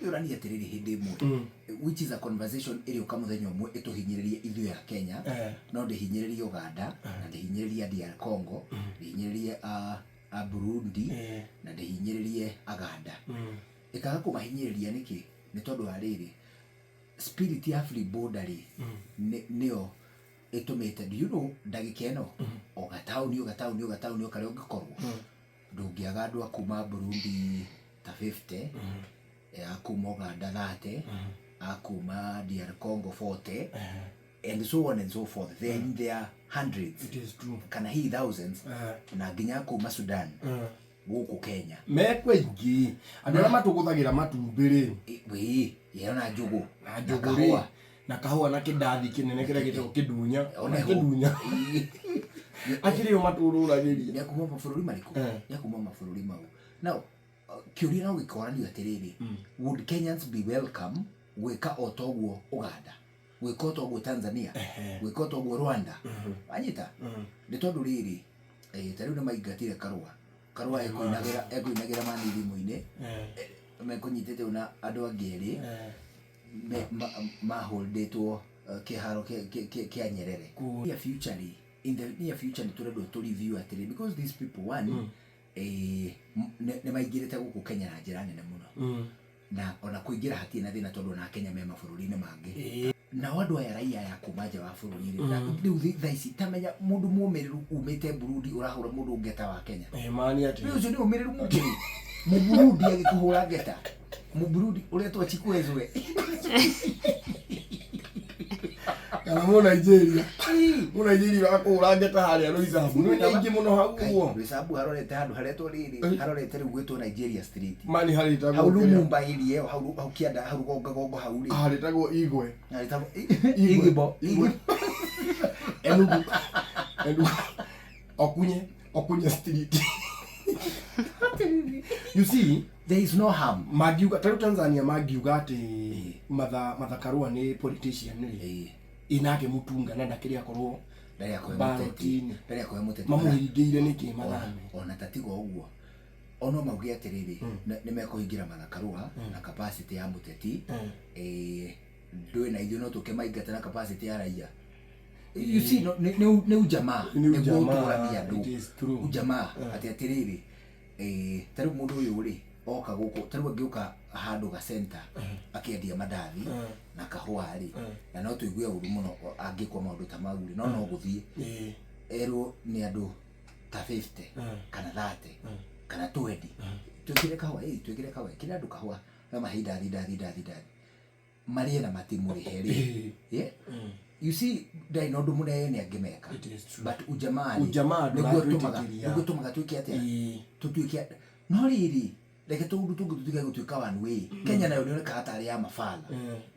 Ũrania atĩrĩrĩ hĩndĩ ĩmwe, which is a conversation ĩrĩũka mũthenya ũmwe ĩtũhinyĩrĩrie ithuĩ a Kenya, no ndĩhinyĩrĩrie Uganda na ndĩhinyĩrĩrie DR Congo, ndĩhinyĩrĩrie a Burundi na ndĩhinyĩrĩrie Aganda. Ĩkaga kũmahinyĩrĩria nĩkĩ? Nĩ tondũ wa rĩrĩ, spirit ya free border rĩ, nĩyo ĩtũmĩte, do you know, ndagĩka ĩno o gataũni o gataũni o gataũni o karĩa ũngĩkorwo, ndũngĩaga andũ a kuma Burundi ta 50, a kuma Uganda 30, a kuma DR Congo 40, and so on and so forth. They are in their hundreds. It is true. Kana hihi thousands, na nginya a kuma Sudan gũkũ Kenya. Mekwo aingĩ andũ arĩa matũgũthagĩra matumbĩ rĩ. Wĩ yona njũgũ. Na njũgũ rĩ, na kahũa na kĩndathi kĩnene kĩrĩa gĩtagwo kĩndunya. Ona kĩndunya akĩrĩ o matũrũragĩria. Nĩ akuma mabũrũri marĩkũ? Nĩ akuma mabũrũri mau. Now kĩũria no gĩkoranio atĩrĩrĩ, would Kenyans be welcome gwĩka o toguo Uganda, gwĩka o toguo Tanzania, gwĩka o toguo Rwanda? Wanyita? Nĩ tondũ rĩrĩ, ta rĩu nĩ maingatire Karũa. Karũa ekũinagĩra mani thimũ-inĩ, mekũnyitĩte na andũ angĩ erĩ maholdĩtwo kĩharo kĩa Nyerere. Near future rĩ, in the near future nĩ tũrendwo tũ review atĩrĩ, because these people, one, nĩ maingĩrĩte gũkũ Kenya na njĩra nene mũno, na ona kũingĩra hatirĩ na thĩna tondũ ona Kenya me mabũrũri-inĩ mangĩ. Nao andũ aya raia aya kuma nja wa bũrũri rĩ, na rĩu thaa ici tamenya mũndũ mũmĩrĩru umĩte Burundi ũrahũra mũndũ ngeta wa Kenya. Mani atĩ Rĩu ũcio nĩ ũmĩrĩru mũkĩru. Mũburundi agĩkũhũra ngeta, Mũburundi ũretwo Chikwezwe. Kana mũ Nigeria, mũ Nigeria ũrakũhũra ngeta harĩa Roysambu nĩ aingĩ mũno hau ũguo. Roysambu harorete handũ haretwo rĩrĩ, harorete rĩu gwĩtwo Nigeria Street. Mani harĩtagwo hau Lumumba area ĩyo, hau hau kĩanda, hau rũgongagongo hau rĩ. Harĩtagwo Igwe. Harĩtagwo Igbo. Igwe. Enugu. Enugu. Okunye Okunye Street, you see. There is no harm. Mangiuga ta rĩu Tanzania mangiuga atĩ Martha Karua nĩ politician rĩ, ĩ nake Mutunga na ndakĩrĩ akorwo Ndarĩ akoe mũteti. ballot-inĩ. Ndarĩ akoe mũteti. Mamũhingĩire nĩkĩ mathame? Ona tatiga ũguo, ono mauge atĩrĩrĩ, nĩ mekũhingĩra Martha Karua na capacity ya mũteti, ndũĩ na ithuĩ no tũke maingate na capacity ya raia. You see, no, nĩ ujamaa. Nĩ nĩguo ujamaa, ũtũrania andũ. It is true. Ujamaa atĩ atĩrĩrĩ, ta rĩu mũndũ ũyũ rĩ oka gũkũ, ta rĩu angĩũka handũ ga center akĩendia mandathi na kahũa rĩ, na no tũigue ũru mũno angĩkwo maũndũ ta mau rĩ, no no gũthiĩ erwo nĩ andũ ta 50 kana 30 kana 20, twĩkĩre kahũa, twĩkĩre kahũa, ĩkĩra andũ kahũa na mahe indathi indathi indathi indathi marĩe na matimũrĩhe rĩ. Yeah? You see, ndarĩ na ũndũ mũnene angĩmeka. It is true. But ujamaa rĩ, Ujamaa nĩguo tũmaga ndũratwĩtĩkĩria. Nĩguo tũmaga twĩke atĩa, tũtuĩke no rĩrĩ, reke tũndũ tũngĩ tũtige gũtuĩka one way. Kenya nayo nĩonekaga tarĩ ya mabala.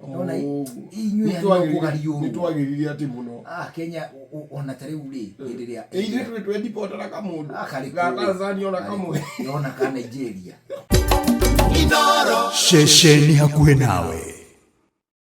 Nona inyuĩ aya nĩmũkũgariũrwo. Nĩ twagĩrire atĩ mũno. Ah, Kenya ona ta rĩu rĩ, hĩndĩ ĩrĩa Ithuĩ tũrĩ twendipota na kamũndũ Ah, karĩ ga kũu. Tanzania ona kamwe. Ona ka Nigeria. Ceceni hakuhĩ nawe.